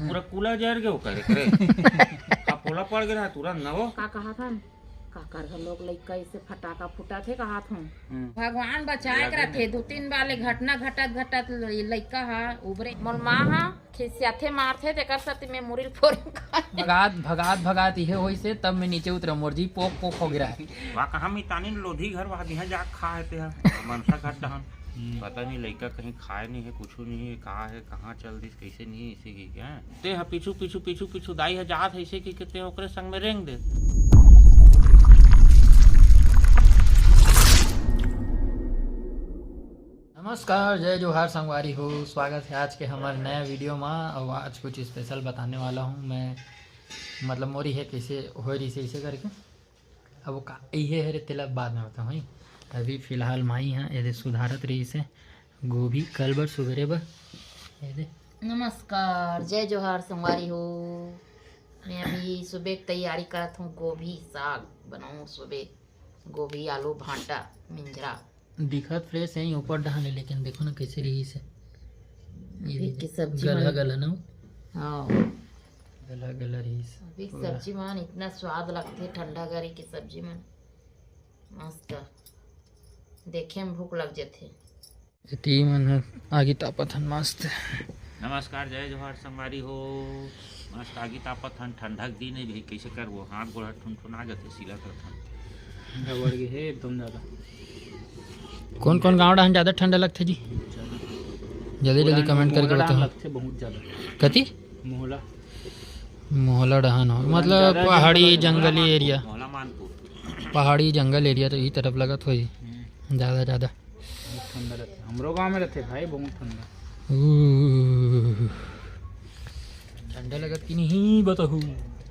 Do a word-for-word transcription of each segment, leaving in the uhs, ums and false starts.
पूरा कूला जर गे ओकर, एकरे। का पोला पड़ गे रहा तुरंत न वो। का कहा था? काकर घर लोग लइका इसे फटाका फुटा थे कहा था। हम्म। भगवान बचाए के रथे, दू तीन बार ले घटना घटत घटत ल-, लइका हा उबरे। मोर माँ हा खिसियाथे मारथे, तेकर सेती मैं मुरिल फोरे का। भगात, भगात, भगात इहे होइसे, तब मैं नीचे उतरा। मोर जी पोक पोक हो गिरा है। वा कहाँ मितानी लोधी घर वा दिहा जा खा है ते हा, मनसा घर डहन। हम्म। पता नहीं लइका कहीं खाए नहीं है, कुछ नहीं है, कहाँ है, कहाँ चल दिस, कैसे नहीं है, इसी की क्या? ते ह पीछू, पीछू, पीछू, पीछू दाई ह जात हे, अइसे कहिके ते ओकरे संग में रेंग दे। नमस्कार, जय जोहार संगवारी हो, स्वागत है आज के हमारे नया वीडियो में। और आज कुछ स्पेशल बताने वाला हूँ मैं, मतलब मोरी है कैसे हो रही से इसे करके। अब वो का इहे हरे तेला बाद में बताहूँ। अभी फिलहाल माई ह एदे सुधारत रहिस हे गोभी कल बर सुबेरे बर। एदे। नमस्कार, जय जोहार संगवारी हो। मैं अभी सुबह की तैयारी करत हूँ, गोभी साग बनाऊँ सुबह, गोभी, आलू, भांटा, मिंजरा। दिखत फ्रेश है ऊपर डहान ले, लेकिन देखो ना कैसे रहिस हे। ये अभी देखो, के सब्जी गलहा मन। गलहा ना हो। हाँ। गलहा गलहा रहिस। अभी पूरा। सब्जी मन इतना स्वाद लगथे ठंडा गरी के सब्जी मन, मस्त, देखे में भूख लग जथे। एती मन ह आगी तापत हन मस्त। नमस्कार, जय जोहार संगवारी हो। मस्त आगी तापत हन, ठंडा के दिन हे भाई, कैसे करबो, हाथ गोड़ ह ठुनठुना जथे, सिलत रथन। ठंडा बढ़ गई है एकदम ज्यादा। कौन कौन गांव डहान ज्यादा ठंडा लगथे जी? जल्दी जल्दी कमेंट करके मोहला बताओ। लगथे बहुत ज्यादा। कति? मोहला। मोहला डहान हो, मतलब ज्यादा पहाड़ी जंगल जंगली मोहला एरिया। मोहला मानपुर। पहाड़ी जंगल एरिया तो ई तरफ लगत होही। हम्म। ज्यादा ज्यादा। बहुत ठंडा रहता है। हमरो गांव में रहते भाई, बहुत ठंडा। ऊ। ठंडा लगत कि नहीं बताहू।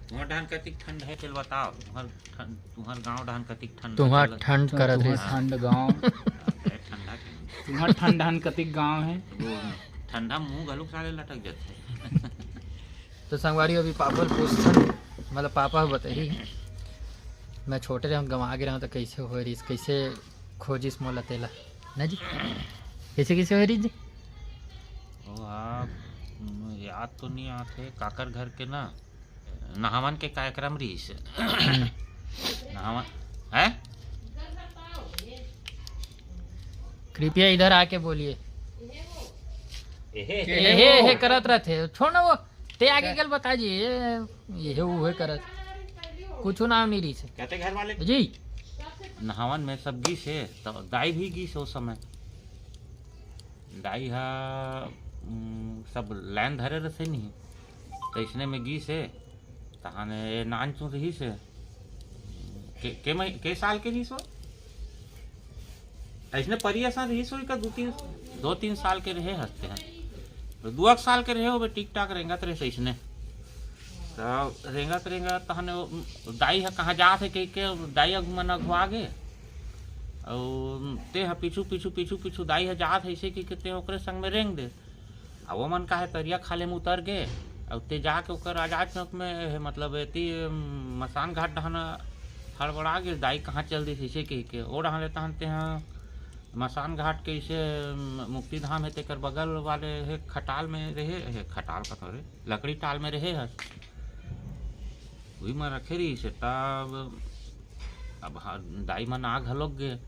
तुहर डहान कतिक ठंड है चल बताओ। तुहर ठंड, तुहर गांव डहान कतिक ठंड तुम्हार चलत? ठंड करत तुम्हार रहिस। ठंड गांव। अरे ठंडा के। तुम्हार ठंड डहान कतिक गांव है? वो ठंडा मुंह घलुक साले लटक जाते। तो संगवारी अभी पापा ल पूछथन, मतलब पापा ह बताही, मैं छोटे रहूँ गंवा गे रहूँ तो कैसे हो रहिस, कैसे खोजिस मोला तेला, ना जी? कैसे कैसे हो रहिस जी? ओ हाँ, याद तो नहीं आते, काकर घर के ना नहावन के कार्यक्रम रहिस। हम्म। नहावन है? कृपया इधर आके बोलिए। एहे। एहे, एहे करत रहथे। छोड़ ना वो। ते आगे चल। कल बता जी, ये, ये उहे करत। कुछ नाम नहीं रहिस। कहते घर वाले जी। नहावन में सब गीस हे, तो दाई भी गीस हे ओ समय। दाई हा, उम, सब लाइन धरे रहथे नहीं, तो इसने में गीस हे, तहाने ये नान चुन रहिस हे। के, के, मही-, के साल के रहिस हो? अइसने परिया सन रहिस होही का दू तीन, दो तीन साल के रहे हस ते ह। तो दू एक साल के रहे होबे, ठीक ठाक रेंगत रहे अइसने। तो रेंगत रेंगत तहने वो दाई ह कहाँ जात हे कहिके दाई अगमन अघुआ गे। अउ ते ह पीछू, पीछू, पीछू, पीछू दाई ह जात हे अइसे कहिके ते ओकरे संग में रेंग दे। अब वो मन का हे तरिया खाले में उतर गे, अब ते जाके ओकर आजाद चौक में हे, मतलब एती, उम, मसान घाट डहान हड़बड़ा गे, दाई कहाँ चल दिस अइसे कहिके। ओ डहान ले तहन ते ह मसान घाट के इसे, उम, मुक्ति धाम हे, तेकर बगल वाले हे खटाल में रहे, हे खटाल कथों रे, लकड़ी टाल में रहे हस। उही म रखे रहिस हे, तब अब हा-, दाई मन आ घलोक गे,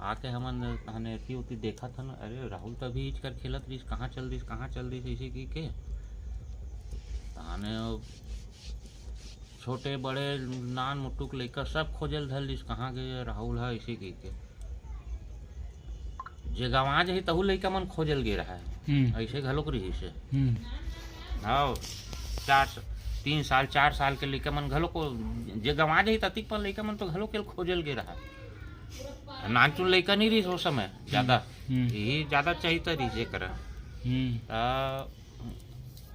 आके हमन तहने एती ओती देखत हन, अरे राहुल त अभी इच कर खेलत रहिस, कहाँ चल दिस, कहाँ चल दिस, अइसे कहिके। तहने छोटे बड़े नान मुटुक लइका सब खोजे ल धर लिस, कहाँ गे राहुल ह, अइसे कहिके। जे गंवा जही तहू लइका मन खोजे ल गे रहय। हम्म। अइसे घलोक रहिस हे। हम्म। हव, चार स-, तीन साल, चार साल के लइका मन घलोक, जे गंवा जही ततिक पर लइका मन तो घलोक एल खोजे ल गे रहय। नानचुन लइका नहीं रहिस ओ समय ज्यादा। हम्म। यही ज्यादा चाहिता रहिस जेकरा। हम्म। त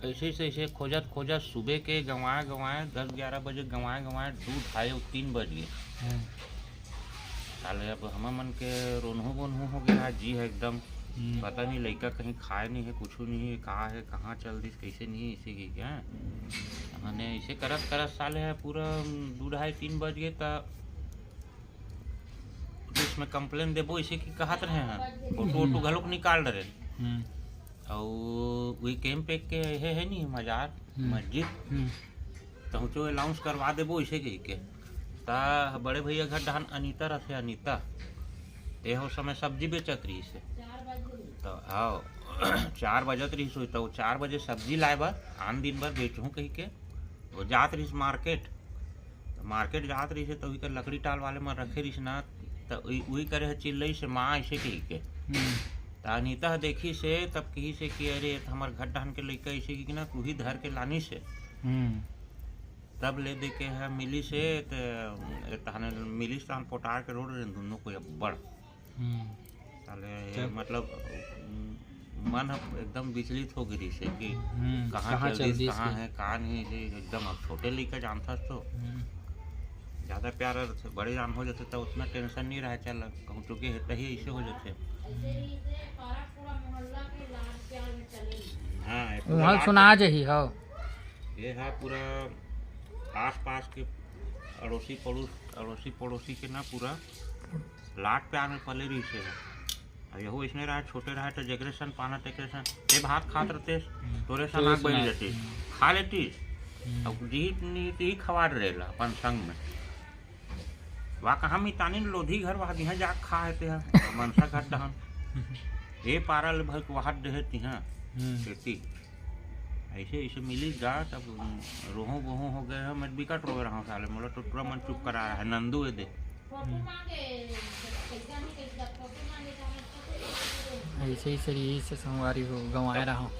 अइसे, अइसे, अइसे खोजत, खोजत सुबह के गंवाए, गंवाए, दस ग्यारह बजे गंवाए, गंवाए, दू, ढाई अउ तीन बज गे। हम्म। साले अब हमर मन के रोनहू, बोनहू हो गे हे, जी हे एकदम। हम्म। पता नहीं, लइका कहीं खाए नहीं हे, कुछू नहीं हे, का हे, कहाँ चल दिस, कैसे नहीं हे, इसे की क्या। हमने इसे करत, करत साले हे पूरा, उम, दू, ढाई, तीन बज गे, त पुलिस में complain देबो, इसे की कहत रहे हैं, फोटो, हम्म। वोटो घलोक निकाल डरे। हम्म। अउ वही कैंप एक के हे, हे नहीं मजार, हम्म। मस्जिद, हम्म। त हुचो अनाउंस करवा देबो, इसे कहिके। त बड़े भैया घर डहन अनीता रथे, अनीता, ते हो समय सब्जी बेचत रहिस हे। त हाँ, चार बजत रहिस होही, त वो चार बजे सब्जी लाए बर, आन दिन बर बेचहूँ कहिके, वो जात रहिस मार्केट। त मार्केट जात रहिस हे, त उही कर लकड़ी टाल वाले मन रखे रहिस ना, त उही, उही करे हे चिल्लइस हे माँ, अइसे कहिके। हम्म। त अनीता ह देखिस हे, तब कहिस हे कि "अरे, ये त हमर घर डहन के लइका अइसे कहिके ना, तू ही धर के लानिस हे।" हम्म। तब ले दे के ह मिलिस हे, त तहन मिलिस, तहन पोटार के रोड़ रहे दुनों कोई अब्बड़। हम्म। साले, तब? मतलब, मन ह एकदम विचलित हो गिरिस हे कि हम्म, कहाँ कहाँ चल चल दिस, दिस कहाँ के? हे, का नहीं हे, एकदम। अब छोटे लइका जानथस तो हम्म। ज्यादा प्यार रथे, बड़े जान हो जाथे त उतना टेंशन नहीं रहे, चल कहूँ चुके हे तही ऐसे हो जाथे। हाँ, ये पूरा वहाँ लाट सुना जाही, हाँ। ये है पूरा आसपास के अड़ोसी पड़ोस, अड़ोसी पड़ोसी के ना पूरा लाट प्यार में पले रहिस हे। अब यहू अइसने रहा, छोटे रहा तो जेकरे सन पाना तेकरे सन, ते भात खात रहते, तोरे सन तोरे आग सन बैठ आग, जाते, हम्म। खा लेती। हम्म। अब जीत नीत ही खवाड़ रहेला अपन संग में। वा कहाँ मितानी लोधी घर, वहाँ दिहा जा खा हे ते हा, मनसा घर डहन। ए पारा ले भर के वहाँ देहे तिहा, हम्म। खेती। ऐसे, ऐसे मिली गा, तब रोहो बोहो हो गए हैं, मैं बिकट रोए रहा हूँ साले, मोला तो पूरा मन चुप करा रहा है, नंदू ए दे। हम्म। ऐसे ही सर, यही से संगवारी हो, गंवाए रहा हूँ।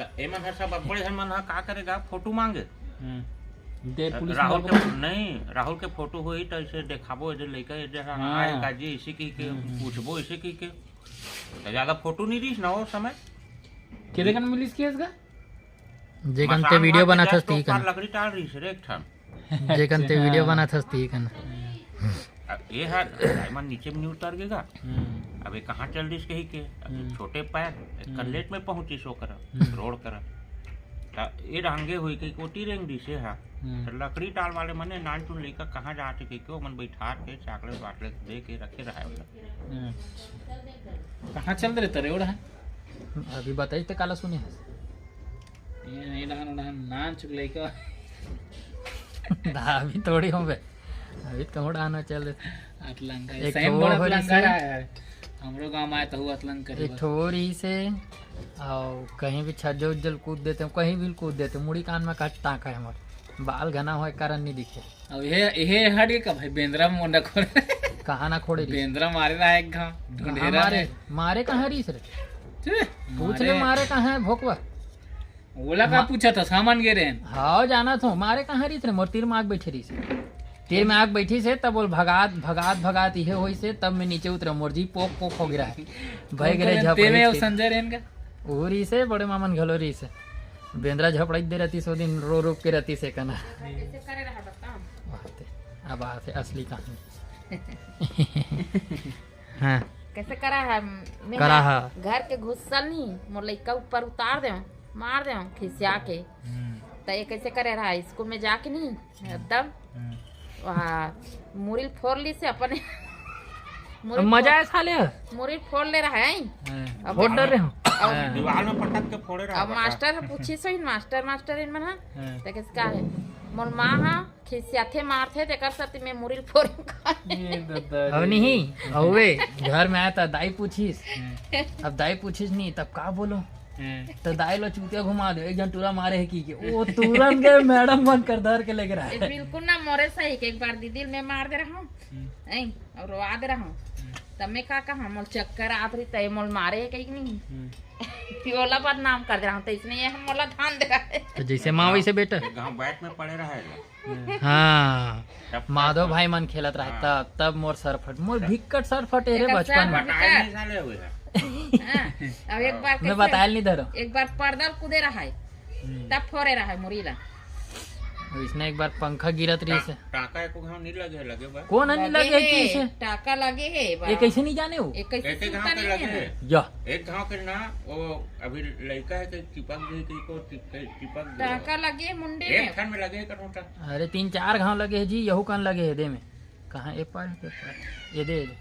त एमन ह सब अब्बड़े झन मन ह का करेगा, फोटो मांगे। हम्म। दे पुलिस राहुल में के, नहीं, राहुल के फोटो होई त इसे देखाबो, ए दे लइका, ए दे हाँ। आए का जी, इसी की के हम्म, हम्म। पूछबो, इसी की के। त ज्यादा फोटो नहीं रहीस ना वो समय। केदे कन मिलिस केस गा? जेकन ते मसान वीडियो मार के बनाथस just ती ऊपर कन। लकड़ी टाल रहीस रे एक ठन। जेकन ते वीडियो हाँ। बनाथस ती कन। अब ये हर डायमंड नीचे में नहीं उतर गेगा। हम्म। अब ये कहाँ चल दिस कही के, अब हम्म। छोटे पैर, एक हम्म। कलेट में पहुँचिस ओकर, हम्म। रोड कर। त ये रहंगे हुई कि कोटी रेंग दिस हे हा। हम्म। त लकड़ी टाल वाले मने नान चुन लइका कहाँ जाथे कही के, ओमन बैठार के चॉकलेट वाकलेट दे के रखे रहा है ओला। हम्म। कहाँ चल दे तरे ओड़ा? अभी बताई ते काला सुने हस। ये नहीं डहान, डहान नान चुक लइका। दा, अभी थोड़ी होबे। अभी तो कहूँ डहान चल देते। अतलंगा, एक सेम ठो बड़ा हो रही अतलंगा से। रहा है। हमरो गांव में आए तो हुआ अतलंग करी एक बस। ठो हो रही से, और कहीं भी छज्जो उज्जल कूद देते, कहीं भी कूद देते, मुड़ी कान में कट टाँका है हमारे। बाल घना होए कारण नहीं दिखे। अब ये, ये हट गया का भाई, बेंद्रा में मुंडा खोल। कहाँ ना खोड़े रही? बेंद्रा मारे रहा एक घाव, हाँ, ढूंढेरा मारे, में। मारे कहाँ रही सर? छे, पूछ ले, मारे। मारे कहाँ है भोकवा? ओला का मा-, पूछा था, सामान गे रहे हैं। हाँ, जाना था, मारे कहाँ रही थे? मोर तीर में आग बैठे रही से। तीर में आग बैठी से, तब बोल भगात, भगात, भगात, ये होई से, तब मैं नीचे उतरा, मोर जी पोक, पोक हो गिरा है। भाई गिरे झपड़े तेरे और से। संजय रहन का? वो रही से, बड़े मामन घलो रही से। बेंद्रा झपड़ाई दे रहती सो दिन, रो रो के रहती से कना। कैसे करे रहा बताओ? बात है, अब बात है असली कहानी। हाँ। कैसे करा है? मैं करा है। घर के घुसल नहीं, मोर लइका ऊपर उतार दे, मार दे खिसिया के। हम्म। तो ये कैसे करे रहा? स्कूल में जाके नहीं, हम्म। तब हम्म। वहाँ मुरिल फोड़ ली से अपने। मुरिल अब मजा फोड़-, है साले। मुरिल फोड़ ले रहा है। हाँ। अब फोड़ डर रहे हो? अब हाँ। दीवार में पटक के फोड़े रहा अब बता। मास्टर है पूछी सो इन मास्टर, मास्टर इन मन है। हाँ। तो किसका है? मोर माँ हा खिसियाथे मारथे, तेकर सेती मैं मुरी ल फोरे का। ए ददा अब रे। नहीं, अउवे, घर में आया त दाई पूछिस। हम्म। अब दाई पूछिस नहीं, तब का बोलो? हम्म। त दाई लो चूतिया घुमा दे, एक झन टूरा मारे है की के। ओ तुरंत गए मैडम मन कर धर के लेके रहा ए, है। बिल्कुल ना मोरे सही के, एक बार दीदी ल मैं मार दे रहा हूँ, हम्म। नहीं, और रोवा दे रहा हूँ। हम्म। तब मैं का कहा, मोल चक्कर आत रही, तय मोल मारे है कहीं नहीं। हम्म। ओला बदनाम कर दे रहा हूँ, तो इसने ये हम मोला धान दे रहा है। तो जैसे माँ वैसे बेटा। एक गाँव बैठ में पड़े रहा है। हाँ, तब माधव भाई मन खेलत रहे हाँ। तब, तब मोर सर फट, मोर भिक्कट सर फटे रे एकर बचपन सर में। बताए नहीं साले हुए हैं। हाँ, अब एक बार मैं कैसे, बतायल नहीं धरो। एक बार पर्दा कूदे रहा है, हम्म। तब फोरे रहा है मुरीला। अब इसने एक बार पंखा गिरत रही से। टाका एको घाव नहीं लगे, लगे बा। कौन नहीं लगे लगे है है, कि इसे? टाका लगे है बा। ये कैसे नहीं जाने हो? ये कैसे एक घाव सुनता के नहीं लगे है है। ना? या। एक घाव के ना, वो अभी लड़का है कि चिपक गई कि को चिप-, चिपक गई। टाका लगे है मुंडे एक में। ठन में लगे है कनोटा। अरे तीन चार घाव लगे है जी, यहू कान लगे है दे में। कहाँ? ए पार है, के पार? ये दे, ये दे।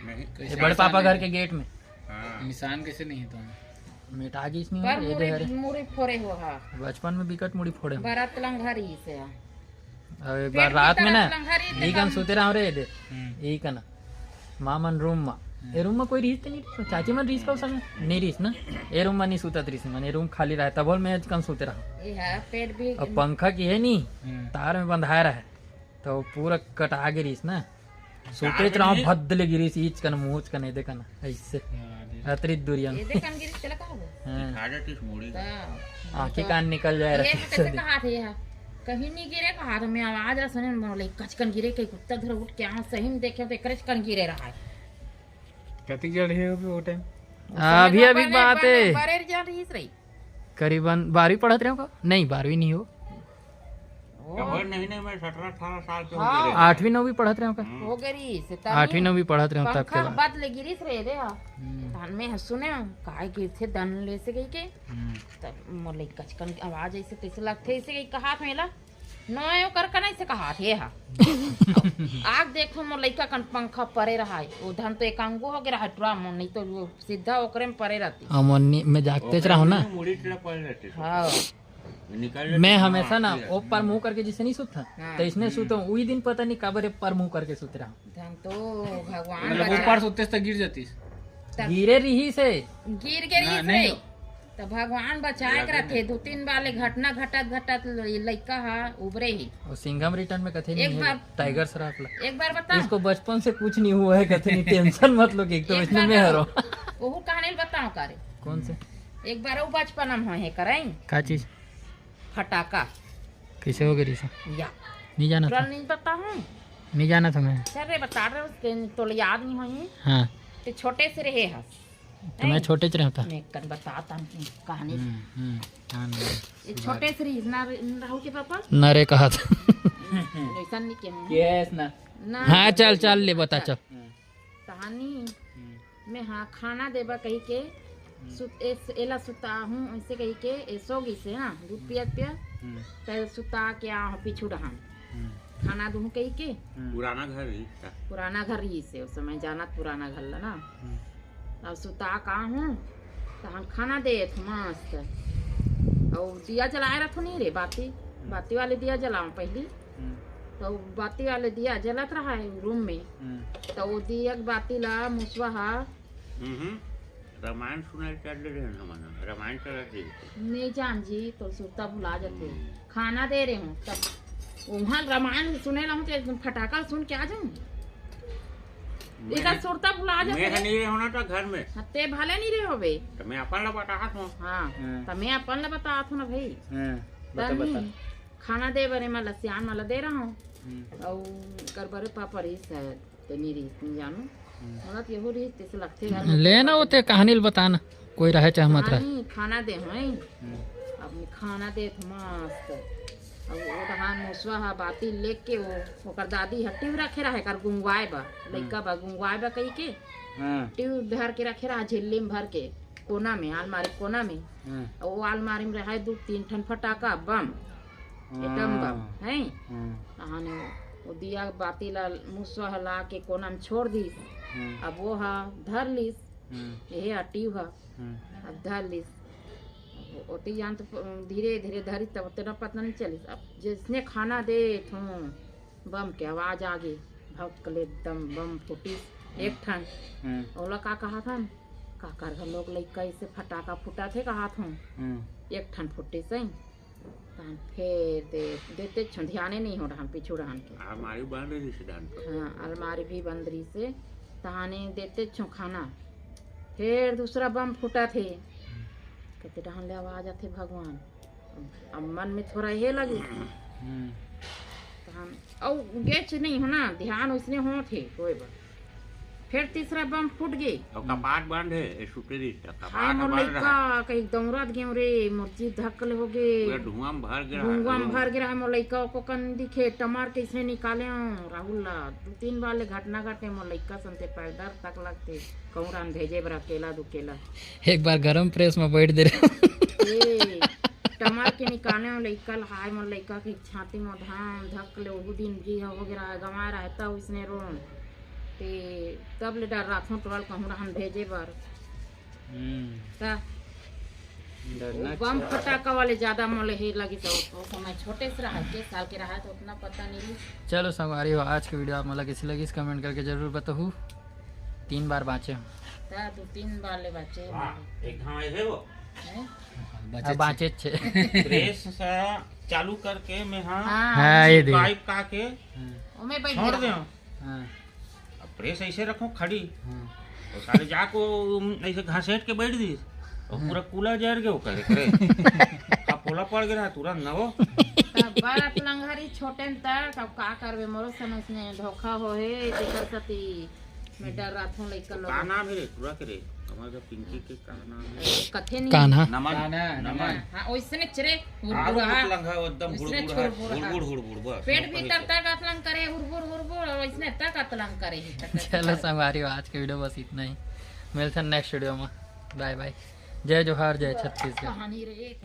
नहीं। ये कैसे बड़े पापा निशान घर है? के गेट में। हाँ। निशान कैसे नहीं है तो? मेटा गिस नहीं पर हो, एदे मुड़ी, हरे। मुड़ी फोड़े हो हा। बचपन में बिकट मुड़ी फोड़े हो। बरत लंघा रहिस हे। अब एक बार रात में ना, लंघा रहिस हे, ई कन सुते रहो रे, एदे। हम्म। ई कन। माँ मन रूम में। हम्म। ए रूम में कोई रहिस ते नहीं, चाची मन रहिस का उस समय? नहीं रहिस ना। ए रूम में नहीं सुतत रहिस मन, ए रूम खाली रहे, तभोल में कन सुते रहो। ये है, पेट भी अब पंखा की है नहीं, हम्म। तार में बंधाए रहे। तो पूरा कटा गे रहिस ना। सुते च रहो, भद्द ले गिरिस, ईच कन, मुँह च कन, एदे कन, ऐसे। हाँ, दे। अतरी दूरिया में। एदे कन गिरिस, चला का हो? हाँ। खा जाती इस मुड़ी का। हाँ। आँखी कान निकल जाए ये रहते तो कैसे से। कहा थे यहाँ? कहीं नहीं गिरे, कहा था, मैं आवाज आ सुने, मैं बोले, कचकन गिरे, कहीं कुत्ता धर उठ के, हाँ, सही में देखे तो एकरे च कन गिरे रहा है। कतिक जड़ है अभी वो टाइम? अभी, अभी बात है। बरे जड़ रही। करीबन बारहवीं पढ़त रहे हो का? नहीं, बारहवीं नहीं हो। ओ। तब नहीं, नहीं, मैं सत्रह अठारह साल के हो हाँ। गए। आठवीं नौवीं पढ़त रहे हो का? हम्म। हो गई से तब आठवीं नौवीं पढ़त रहे हो तब पंखा के बाद। बद ले गिरिस रे, रे, हाँ। हम्म। धान में हंसू ने, काय गिरथे, दन ले से गई के। हम्म। तब मोर लइका कचकन आवाज ऐसे तैसे लगथे, ऐसे गई कहा था मेला। नोए ओकर कन ऐसे कहा थे, हा। आग देखो, मोर लइका कन पंखा परे रहा है। वो धन तो एकांगो हो गया रहा, टुरा मोर, नहीं तो वो सीधा ओकरे में परे रहती। अमोनी में जागते च रहो ना। मुड़ी टिड़ा पड़े रहते थे। हाँ। निकल लेते मैं थे, हमेशा ना हाँ, ऊपर मुंह करके जैसे नहीं सुतता, हाँ। तो इसने हम्म। सुतो, वही दिन पता नहीं काबर ऊपर मुंह करके सुत रहा। धन तो भगवान मतलब बचा। ऊपर सुतते तो गिर जाती। तब गिरे रही से। गिर के रही हाँ, से। नहीं। तो भगवान बचाए के रखे, दो तीन बार ले घटना घटत घटत ल-, लइका हा उबरे ही। और सिंघम रिटर्न में कथे एक नहीं है, बार टाइगर श्रॉफ ला। एक बार बता। इसको बचपन से कुछ नहीं हुआ है, कथे नहीं, टेंशन मत लो, कि एक तो एक इसमें बार मैं बता। हरो। ओहू कहानी ल बताओ का रे। कौन से? एक बार वो बचपन में होए है करई। का चीज? फटाका। कैसे हो गई रिसा? या। नहीं जाना था। नहीं पता हूँ। नहीं जाना था मैं। सर रे बता रहे उसके तो याद नहीं होई। हाँ। ते छोटे से रहे हस। तो मैं छोटे च रहता। मैं कन बताता हूँ कहानी। हम्म, हम्म, हाँ, नहीं। ये छोटे से रही ना, राहुल के पापा? ना रे कहा था। ऐसा नहीं किया। Yes ना। ना। हाँ, चल, चल, ले बता, चल। हम्म। कहानी हम्म। में, हाँ, खाना देबा कही के, हम्म। सुत-, एस-, एला सुता हूँ, ऐसे कही के, ए सो गई से, हाँ, दूध हम्म। पियत पियत, हम्म। ते सुता के आ, पीछू डहान। हम्म। खाना दूँ कही के। हम्म। पुराना घर रही था। पुराना घर रही से, उस समय जानत पुराना घर ला ना। हम्म। अब सुता का हूँ, तो हम खाना देत हूँ मस्त। और दिया जलाए रखो नहीं रे, बाती, हम्म। बाती वाले दिया जलाओ पहली। हम्म। तो बाती वाले दिया जलत रहा है रूम में। हम्म। तो वो दिया के बाती ला मुसवा हा। हम्म। रामायण सुनाई कर ले रहे हैं हम, रामायण चला दे। नहीं जान जी, तो सुरता भुला जाते। हम्म। खाना दे रहे हूँ, तब वहाँ रामायण सुने ला हूँ, तो एकदम फटाका सुन के आ जाऊँ। मैं इधर सुरता भुला जाते मैं हैं। नहीं रहे होना था घर में। हाँ, ते भले नहीं रहे होबे। तो मैं अपन ला बता हूँ। हाँ, हाँ। तो मैं अपन ला बता हूँ ना भाई। हाँ, बता, तनी बता। खाना दे बरे मैं लसियान वाला दे रहा हूँ। हम्म। और कर बरे पापड़ ही शायद। तो नहीं रही, नहीं जानू। हम्म। मतलब यहू रही, तैसे लगते घर में लेना होते, कहानी ल बताना, कोई रहे चाहे मत रहे। कहानी, खाना दे, हैं? हम्म। अब खाना दे तो मस्त। अब वो तहान मुसवा हा बाती लेके वो, ओकर दादी हा टिव रखे रहे, कर गुंगवाए बा, हम्म। लइका बा, गुंगवाए बा कही के। हाँ। टिव भर के रखे रहा, झिल्ली में भर के, कोना में, अलमारी कोना में। हाँ। और वो अलमारी में रहे दू तीन ठन फटाका, बम। एकदम बम, हाँ। हैं? हाँ। तहाने वो दिया बाती ला मुसवा ला के कोना में छोड़ दीस। हाँ। अब वो हा धर लीस। हाँ। यही अटीव हा। हाँ। अब धर लीस। अब ओती जान तो प-, धीरे धीरे धरी तब तेरा पता नहीं चलिस। अब जिसने खाना दे थो बम के आवाज आ गई। भौंक ले एकदम बम फूटिस। एक ठन। हाँ। ओला का कहा था? काकर घर लोग लइका इसे फटाका फूटा थे कहा थो। हाँ। एक ठन फूटिस है। तहन फेर दे, देते छो, ध्याने नहीं हो रहन, पीछू रहन के। अलमारी बंद रही से डान पर। हाँ, अलमारी भी बंद रही से, तहाने देते छो खाना। फेर दूसरा बम फूटा थे। कहते, "डहान ले आवाज आथे भगवान।" अब मन में थोड़ा ये लगे। हम्म। तहन, अउ गेच नहीं हो ना, ध्यान उसने हो थे, कोई बात। फिर तीसरा बम फूट गई। और कपाट बंद है, ये सुपेरी का हाय कपाट मोर बंद लइका, रहा। कहीं दौड़त गेव रे, मोर जी धक्कल हो गे। पूरा धुआं में भर गिरा है। धुआं में भर गिरा है, मोर लइका को कन दिखे, टमार कैसे निकाले हो, राहुल ला। दो तीन बार ले घटना घटे, मोर लइका संते पैदल तक लगते, कहूँ राम भेजे बर अकेला दुकेला। एक बार गरम प्रेस में बैठ दे रहे। ए, टमार के निकाले हो लइका ला, हाय मोर लइका के छाती में धान धक्कले, ओहू दिन जी हो गिरा, गंवा रहता उसने रोन। ते तब ले डर रहा था, टोल कहूँ रहन भेजे बर। हम्म। का? बम फटाका वाले ज्यादा मोले हे लगिस, तो समय छोटे से रहा, के साल के रहा, तो उतना पता नहीं रही। चलो संगवारी हो, आज के वीडियो आप मन ला कैसे लगिस, कमेंट करके जरूर बताहू। तीन बार बाँचे हम। ता दो तीन बार ले बाँचे। हाँ, एक घाव है वो। हैं? अब बाँचे छे। प्रेस सा चालू करके मैं हाँ। हाँ, ये दे। पाइप का के ओमे बैठ छोड़ गया। दे। हाँ। अब प्रेस ऐसे रखो खड़ी। हाँ। और साले जाको ऐसे घसेट के बैठ दी। और हाँ। पूरा कूला जर गयो करे, करे। अब पोला पड़ गया तुरंत न वो। तब बार आप लंघरी छोटे न तक, अब का करबे, मोरो समझ में धोखा हो हे, तेकर सती मैं डर रहा था लइका लोग। का नाम है रे, पूरा के रे? हमारे पिंकी के का नाम है? कथे नहीं। कान्हा। नमन, कान्हा, नमन। हाँ, ओइसने चरे, हाँ, हुड़बुड़हा। लंघा, वो एकदम ओइसने हुड़बुड़हा, हुड़बुड़हा। हुड़बुड़, हुड़बुड़, बस। पेट भीतर तक अतलंग करे, हुड़बुड़, हुड़बुड़, और ओइसने तक अतलंग करे। चलो संगवारी हो, आज के वीडियो बस इतना ही। मिलते हैं नेक्स्ट वीडियो में। बाय बाय। जय जोहार, जय छत्तीसगढ़। कहानी रे, एक